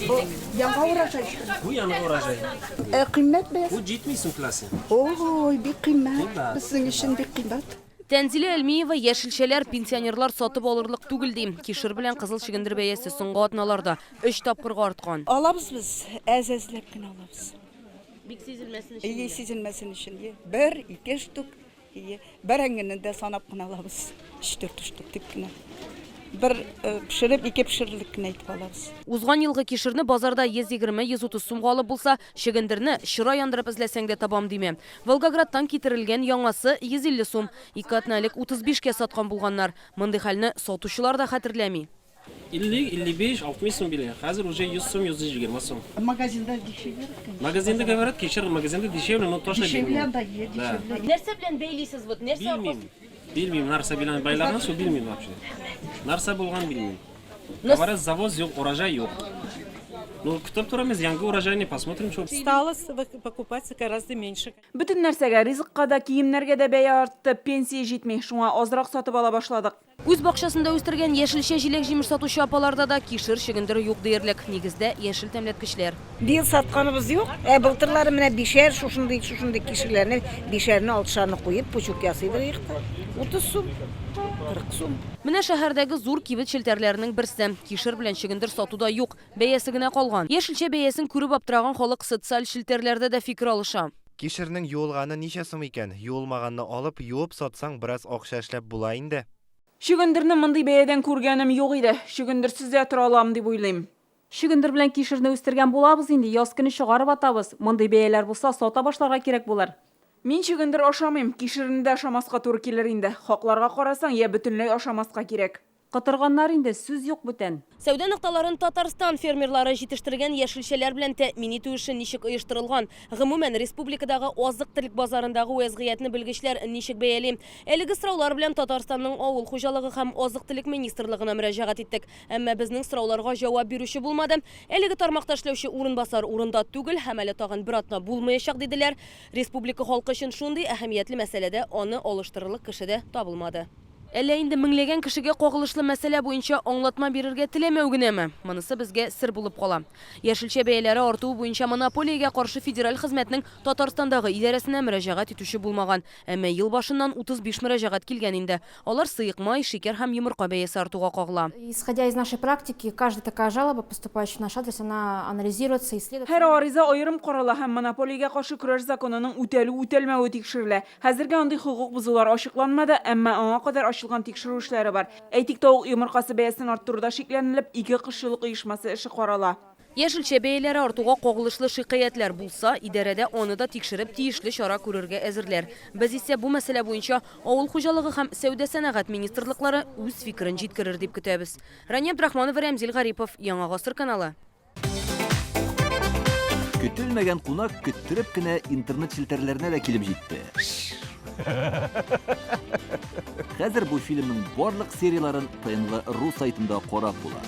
Бу яңа урожай шул. Бу яңа урожай. Ә кыйммәт бәясе? Бу 70 сум килосы. Ой, бик кыйммәт. Безнең өчен бик кыйммәт. Тәнзилә Әлмиева яшелчәләр пенсионерлар сатып алырлык түгел ди. Кишер белән кызыл чөгендер бәясе соңгы атналарда өч тапкырга арткан. Алабыз без, әз-әзләп кенә алабыз. Бик сизелмәсен өчен. Әйе, сизелмәсен өчен. Бер, ике штук. Ие, бәрәңгене дә санап кына алабыз. Өч-дүрт штук дип кенә. Бер пешереп, ике пешерерлек кенә итеп алабыз. Узган елгы кишерне базарда 120-130 сумга алып булса, чөгендерне чыра яндырып эзләсәң дә табам димә. Волгоградтан китерелгән яңасы 150 сум. Ике атна элек 35 кә саткан булганнар. Мондый хәлне сатучылар да хәтерләми. 50, 55, 60 сум бирә. Хәзер уже 100 сум, 120 сум. Магазинда дешевле, конечно. Магазинда говорят, кишер магазинда дешевле, но точно Дешевле белмим. анда, е, дешевле. Нәрсә белән бәйлисез вот? Нәрсә Белмим. Белмим, нәрсә белән бәйләгән, шул белмим вообще. Нәрсә булган белмим. Говорят, завоз юк, урожай юк. Ну, көтеп торабыз, яңа урожайны посмотрим, что. Стало покупать гораздо меньше. Бөтен нәрсәгә, ризыкка да, киемнәргә дә бәя артты, пенсия җитми, шуңа азрак сатып ала башладык. Үз бакчасында үстергән яшелчә, җиләк-җимеш сатучы апаларда да кишер, чөгендер юк диярлек. Нигездә, яшел тәмләткечләр. Быел сатканыбыз юк. Ә былтырлары менә бишәр шушындый шушындый кишерләрне бишәрне алтышарны куеп пучок ясыйдыр идек тә. 30 сум, 40 сум. Менә шәһәрдәге зур кибет челтәрләренең берсе. Кишер белән чөгендер сатуда юк, бәясе генә калган. Яшелчә бәясен күреп аптыраган халык социаль челтәрләрдә дә фикер алыша. Кишернең юылганы ничә сум икән? Юылмаганны алып, юып сатсаң, бераз акча эшләп була инде. Чөгендерне мондый бәядән күргәнем юк иде. Чөгендерсез дә тора алам дип уйлыйм. Чөгендер белән кишерне үстергән булабыз инде, яз көне чыгарып атабыз. Мондый бәяләр булса, сата башларга кирәк булыр. Мин чөгендер ашамыйм, кишерне дә ашамаска туры килер инде. Хакларга карасаң, я бөтенләй ашамаска кирәк. Котырганнар инде, сүз юк бүтән. Сәүдә нокталарын Татарстан фермерлары җитештергән яшелчәләр белән тәэмин итү эше ничек оештырылган? Гомумән, республикадагы азык-төлек базарындагы вәзгыятьне белгечләр ничек бәяли? Әлеге сораулар белән Татарстанның Авыл хуҗалыгы һәм азык-төлек министрлыгына мөрәҗәгать иттек. Әмма безнең сорауларга җавап бирүче булмады. Әлеге тармакта эшләүче урынбасар урында түгел һәм әле тагын бер атна булмаячак, диделәр. Республика халкы өчен шундый әһәмиятле мәсьәләдә аны алыштырырлык кеше дә табылмады. Әллә инде меңләгән кешегә кагылышлы мәсьәлә буенча аңлатма бирергә теләмәү генәме? Монысы безгә сер булып кала. Яшелчә бәяләре артуы буенча монополиягә каршы федераль хезмәтнең Татарстандагы идарәсенә мөрәҗәгать итүче булмаган. Әмма ел башыннан 35 мөрәҗәгать килгән инде. Алар сыек май, шикәр һәм йомырка бәясе артуга кагыла. Исходя из нашей практики, каждая такая жалоба, поступающая в наш адрес, она анализируется, исследуется. Һәр гариза аерым карала һәм монополиягә каршы көрәш законының үтәлү-үтәлмәве тикшерелә. Хәзергә андый хокук бозулар ачыкланмады, әмма аңа кадәр ачылган тикшерү эшләре бар. Әйтик, тавык йомыркасы бәясен арттыруда шикләнелеп, ике кошчылык оешмасы эше карала. Яшелчә бәяләре артуга кагылышлы шикаятьләр булса, идарәдә аны да тикшереп, тиешле чара күрергә әзерләр. Без исә бу мәсьәлә буенча Авыл хуҗалыгы һәм Сәүдә-сәнәгать министрлыклары үз фикерен җиткерер дип көтәбез. Рания Абдрахманова, Рәмзил Гарипов, Яңа гасыр каналы. Көтелмәгән кунак көттереп кенә интернет челтәрләренә дә килеп җитте. Хәзер бу фильмның барлык серияләрен ТНВ.ру сайтында карап була.